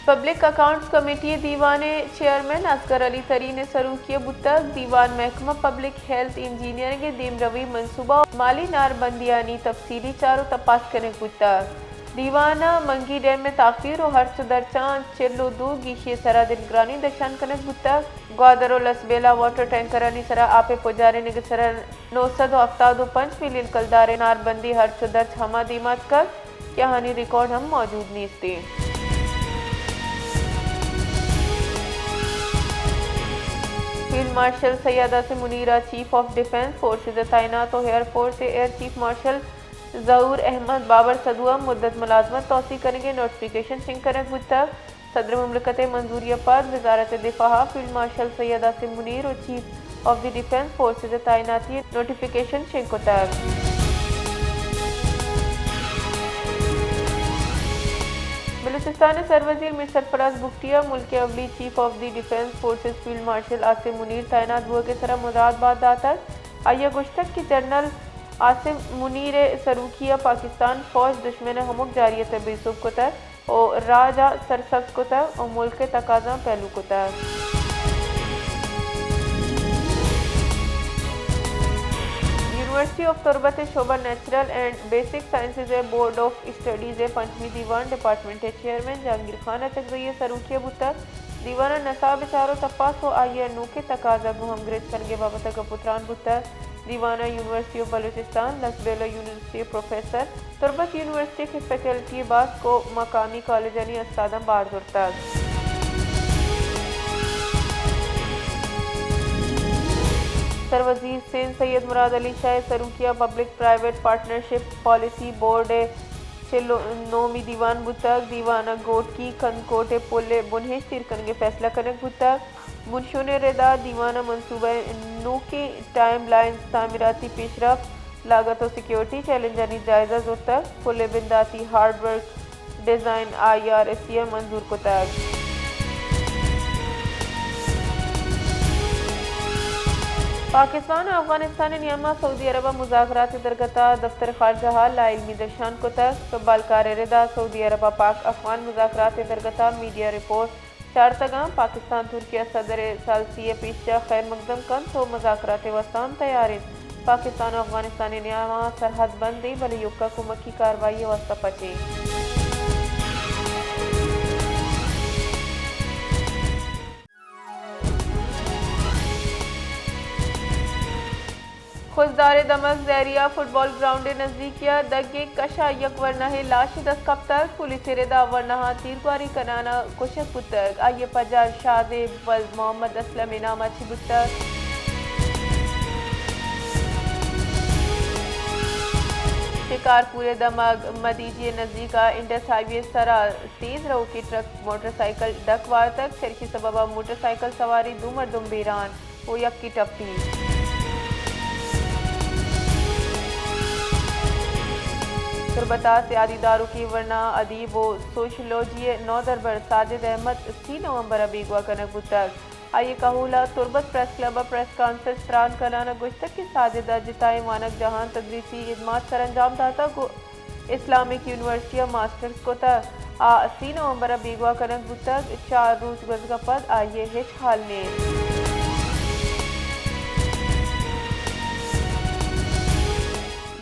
Public accounts committee ءِ دیوان ءِ چیئرمین اصغر علی ترین ءِ سروکی ءَ بوتگ۔ دیوان محکمہ پبلک ہیلتھ انجینئرنگ ءِ دیمروی منصوبہ ءُ مالی ناربندیانی تفصیلی چار ءُ تپاس کنگ بوتگ۔ دیوان ءَ منگی ڈیم ءِ تاخیر ءُ ہرچ ءُ درچاں چل ءُ دو گیشی ءِ سرا دلگرانی درشان کنگ بوتگ۔ گوادر ءُ لسبیلہ واٹر ٹینکرانی سرا آپ ءِ پجارینگ ءِ سرا نو سد ءُ ہفتاد ءُ پنچ ملین کلدار ءِ ناربندی ہرچ ءُ درچ ہما دیم ءَ اتکگ کہ آہانی ریکارڈ ہم موجود نیست انت۔ فیلڈ مارشل سید عاصم منیر ءَ چیف آف ڈیفنس فورسز ءَ تعینات ءُ ایئر فورس ءِ ایئر چیف مارشل ظہور احمد بابر سدو ءَ مدت ملازمت توسیع کنگ ءِ نوٹیفکیشن شنگ کنگ بوتگ۔ صدر مملکت ءِ منظوری ءَ پد وزارت دفاع ءَ فیلڈ مارشل سید عاصم منیر ءُ chief of the defence forces ءِ تعیناتی ءِ نوٹیفکیشن شنگ کتگ۔ بلوچستان ءِ سروزیر میر سرفراز بگٹی ءَ ملک ءِ اولی chief of the defence forces field marshal Asim Munir تعینات بوگ ءِ سرا مبارکباد داتگ۔ آئی ءَ گوشتگ کہ جنرل عاصم منیر ءِ سروکی ءَ پاکستان فوج دشمن ءِ ہمک جارحیت ءَ بے سوب کتگ ءُ راج ءَ سرسبز کتگ ءُ ملک ءِ تقاضاں پہلو کتگ۔ یونیورسٹی آف تربت ءِ شعبہ نیچرل اینڈ بیسک سائنسز ءِ بورڈ آف اسٹڈیز ءِ پنچمی دیوان ڈپارٹمنٹ ءِ چیئرمین جہانگیر خان اچکزئی ءِ سروکی ءَ بوتگ۔ دیوان ءَ نصاب ءِ چار ءُ تپاس ءُ آئی ءِ نوکیں تقاضا گوں ہمگرنچ کنگ ءِ بابت ءَ گپ ءُ تران بوتگ۔ دیوان ءَ یونیورسٹی آف بلوچستان، لسبیلہ یونیورسٹی ءِ پروفیسر، تربت یونیورسٹی ءِ فیکلٹی ءِ باسک ءُ مقامی کالجانی استاداں بہر زرتگ۔ سروزیر سندھ سید مراد علی شاہ ءِ سروکی ءَ public private partnership policy board ءِ چل ءُ نومی دیوان بوتگ۔ دیوان ءَ گھوٹکی، کندکوٹ ءِ پل ءِ بنہشت ایر کنگ ءِ فیصلہ کنگ بوتگ۔ بنشون ءِ ردا دیوان ءَ منصوبہ ءِ نوکیں ٹائم لائنز، تعمیراتی پیشرفت، لاگت ءُ سیکیورٹی چیلنجانی جائزہ زرتگ۔ پل ءِ بنداتی hard work design I R S C ءَ منظور کتگ۔ پاکستان ءُ افغانستان ءِ نیام ءَ سعودی عرب ءَ مذاکرات ءِ درگت ءَ دفتر خارجہ ءَ لاعلمی درشان کتگ۔ بالکار ءِ ردا سعودی عرب ءَ پاک افغان مذاکرات ءِ درگت ءَ میڈیا رپورٹ چارتگاں۔ پاکستان ترکیہ صدر ءِ ثالثی ءِ پیش ءَ خیر مقدم کنت ءُ مذاکرات ءِ واستہ ہم تیار انت۔ پاکستان ءُ افغانستان ءِ نیام ءَ سرحد بند انت، بلے ایوکا کمکی کاروائی ءِ واستہ پچ انت۔ خضدار ءِ دمگ زہریہ فٹبال گراؤنڈ ءِ نزیکی ءَ دگیں کش ءَ یک ورناہے لاش دست کپتگ۔ پولیس ءِ ردا ورناہاں تیرگواری کنان ءَ کشگ بوتگ۔ آئی ءِ پجار شاہزیب ولد محمد اسلم ءِ نام ءَ چہ بوتگ۔ شکارپور ءِ دمگ مدیجی ءِ نزیک ءَ انڈس ہائی وے ءِ سرا تیز روکیں ٹرک موٹر سائیکل ڈک وارتگ، چریشی سبب ءَ موٹر سائیکل سواریں دو مردم بیران ءُ یکے ٹپی۔ تربت ءَ سیادی داروکیں ورنا، ادیب ءُ سوشیولوجی ءِ نودربر ساجد احمد سی نومبر ءَ بیگواہ کنگ بوتگ۔ آئی ءِ کہول ءَ تربت پریس کلب ءَ پریس کانفرنس تران کنان ءَ گوشتگ کہ ساجد ءَ جتائیں وانگجاہاں تدریسی ہدمات سرانجام داتگ ءُ اسلامک یونیورسٹی ءَ ماسٹرز کتگ۔ آ سی نومبر ءَ بیگواہ کنگ بوتگ۔ چار روچ گوزگ ءَ پد آئی ءِ ہچ حال نیست۔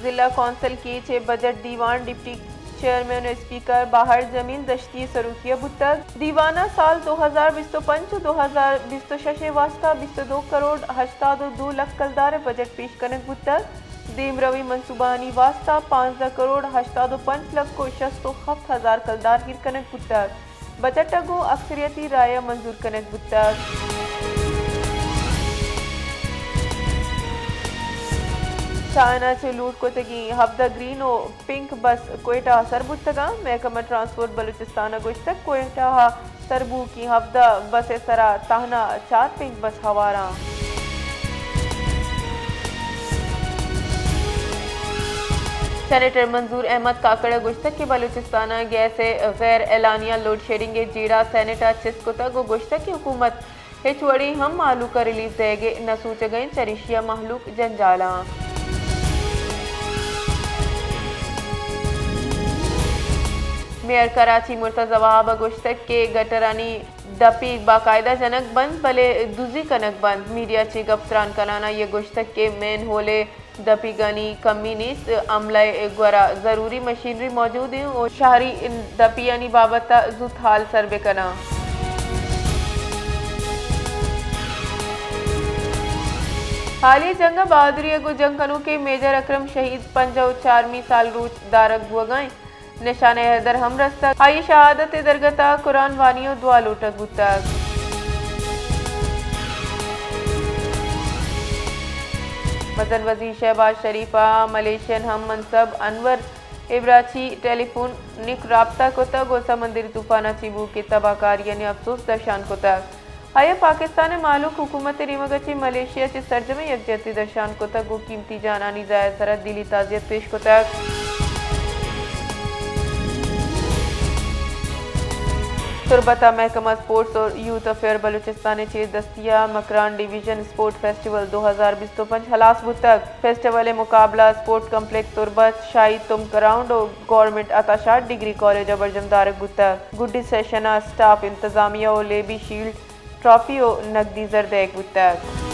ضلع کونسل کیچ ءِ بجٹ دیوان ڈپٹی چیئرمین ءُ اسپیکر باہر جمیل دشتی ءِ سروکی ءَ بوتگ۔ دیوان ءَ سال دو ہزار بیست ءُ پنچ ءُ دو ہزار بیست ءُ شش ءِ واستہ بیست ءُ دو کروڑ ہشتاد ءُ دو لکھ کلدار ءِ بجٹ پیش کنگ بوتگ۔ دیمروی منصوبہانی واستہ پانزدہ کروڑ ہشتاد ءُ پنچ لکھ ءُ شست ءُ ہفت ہزار کلدار ایر کنگ بوتگ۔ بجٹ ءَ گوں اکثریتی رائے ءَ منظور کنگ بوتگ۔ چائنا ءَ چہ لوٹ کتگیں ہبدہ گرین ءُ پنک بس کوئٹہ ءَ سر بوتگاں۔ محکمہ ٹرانسپورٹ بلوچستان ءَ گوشتگ، کوئٹہ ءَ سر بوھوکیں ہبدہ بس ءِ سرا تہنا چار پنک بس ہواراں۔ سینیٹر منظور احمد کاکڑ ءَ گوشتگ کہ بلوچستان ءَ گیس ءِ غیر اعلانیہ لوڈ شیڈنگ ءِ جیڑہ سینیٹ ءَ چست کتگ ءُ گوشتگ کہ حکومت ہچ وڑیں ہم مہلوک ءَ ریلیف دئیگ ءِ نہ سوچگ ءَ انت، چریشی ءَ مہلوک جنجالاں۔ میئر کراچی مرتضی وہاب ء گوشتگ کہ گٹرانی دپی باقاعدہ جنگ بنت، بلے دزی کنگ بنت۔ میڈیا چہ گپ تران کنان آئی ء گوشتگ کہ مین ہول ء دپیگانی کمی نیست، عملہ ء گورا ضروری مشینری موجود انت و شہری دپیانی بابت ء زوت حال سر بہ کناں۔ حالی جنگ ء بہادری ء گوں جنگ کنوکیں میجر اکرم شہید پنجاہ و چارمی سال روچ دارگ بوگا انت۔ نشانہ حیدر ہم رستگ۔ آئی شہادت ء درگت ء قرآن وانی و دعا لوٹگ بوتگ۔ مزن وزیر شہباز شریف ء ملیشین ہم منصب انور ابراچی ٹیلی فون نک رابطہ کتگ و سمندری طوفان ء چہ بوگ ء تباہ کاریانی افسوس درشان کتگ۔ آئی ء پاکستان ء مہلوک حکومت ء نیمگ ء چہ ملیشیا ء چہ سرجمیں یکجہتی درشان کتگ ء قیمتی جانانی ضیاع ء سرا دلی تعزیت پیش کتگ۔ تربت ء محکمہ اسپورٹس اور یوتھ افیئر بلوچستان ء چیر دستی ء مکران ڈویژن اسپورٹ فیسٹیول دو ہزار بیست و پنچ ہلاس بوتگ۔ فیسٹیول ء مقابلہ اسپورٹ کمپلیکس تربت، شاہی تمب گراؤنڈ و گورنمنٹ عطا شاد ڈگری کالج ء برجم دارگ بوتگ۔ گڈی سیشن ء اسٹاف، انتظامیہ و لیبی شیلڈ، ٹرافی و نقدی زر دئیگ بوتگ۔